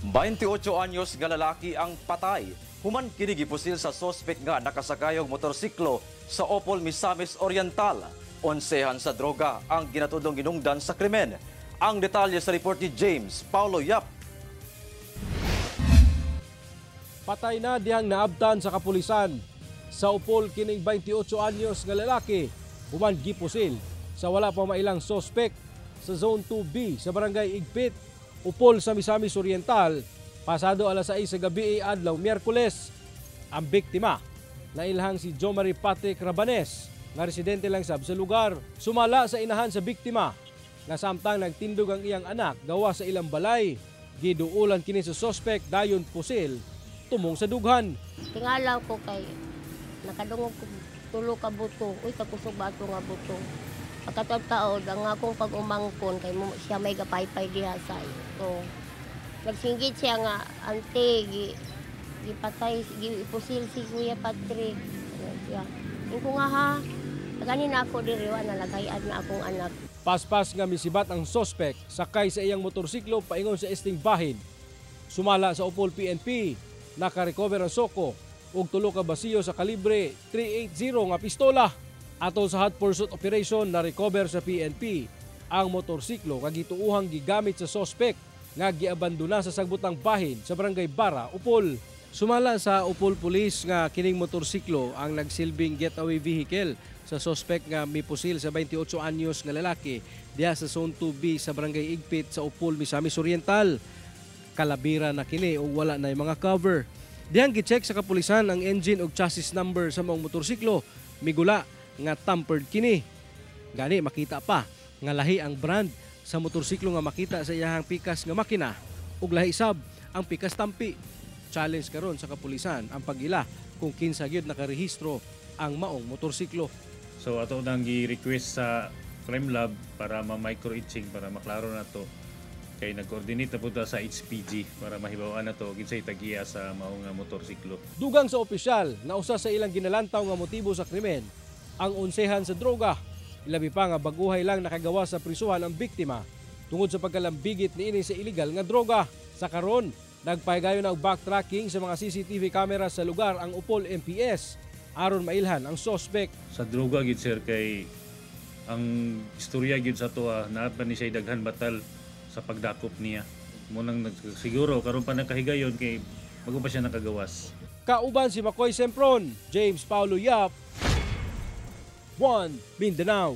28 anyos nga lalaki ang patay human kini gipusil sa sospek nga nakasakay og motorsiklo sa Opol, Misamis Oriental. Onsehan sa droga ang ginatudlong ginungdan sa krimen. Ang detalye sa report ni James Paulo Yap. Patay na dihang naabtan sa kapulisan sa Opol kining 28 anyos nga lalaki human gipusil sa wala pa mailang sospek sa Zone 2B sa Barangay Igpit, Upol sa Misamis Oriental, pasado alas 6 sa gabi adlaw Miyerkules. Ang biktima, nailhang si Jomari Patrick Rabanes, nga residente lang sab sa lugar. Sumala sa inahan sa biktima, nga samtang nagtindog ang iyang anak gawa sa ilang balay, giduulan kini sa sospek dayon pusil tumong sa dughan. Tingalaw ko kay nakadungog ko tulo ka buto, uy kakusog ba ato nga buto. Pagkataon ang akong pag-umangkon kay mo, siya may gapaypay diha sa ito. Nagsinggit siya nga, ante, gipatay, gipusil si Kuya Patrick. Ano siya. Ingko nga ha, ganina ako diri, wa nalagayad na akong anak. Paspas nga misibat ang sospek sakay sa iyang motorsiklo paingon sa esting bahin. Sumala sa Opol PNP, nakarecover ang soko ug tulo ka basiyo sa kalibre 380 nga pistola. Atol sa hot pursuit operation, na-recover sa PNP ang motorsiklo nga gituuhang gigamit sa sospek nga giabandona sa sagbotang bahin sa Barangay Bara, Upol. Sumala sa Upol Police nga kining motorsiklo ang nagsilbing getaway vehicle sa sospek nga mipusil sa 28 anyos nga lalaki diha sa Zone 2B sa Barangay Igpit sa Upol, Misamis Oriental. Kalabira na kini ug wala na mga cover. Dihang gicheck sa kapulisan ang engine ug chassis number sa maong motorsiklo. Migula nga tampered kini. Gani makita pa nga lahi ang brand sa motorsiklo nga makita sa iyahang pikas nga makina ug lahi sab ang pikas tampi. Challenge karon sa kapulisan ang pag-ila kung kinsa gyud nakarehistro ang maong motorsiklo. So ato nang gi-request sa crime lab para ma-micro etching para maklaro na to, kay nag-coordinate na po ta sa HPG para mahibaw-an na to kinsay tagiya sa maong nga motorsiklo. Dugang sa opisyal na usa sa ilang ginalantaw nga motibo sa krimen ang onsehan sa droga. Ilabi pa nga baguhay lang nakagawa sa prisuhan ang biktima tungod sa pagkalambigit niini sa iligal nga droga. Sa karon, nagpahigayon og backtracking sa mga CCTV camera sa lugar ang Upol MPS aron mailhan ang sospek. Sa droga gid sir, kay ang istorya gid sa toa naa pa ni siya daghan batal sa pagdakop niya. Munang siguro karon pa nakahigayon kay bago pa siya nakagawas. Kauban si Makoy Sempron, James Paulo Yap, 1 Mindanao.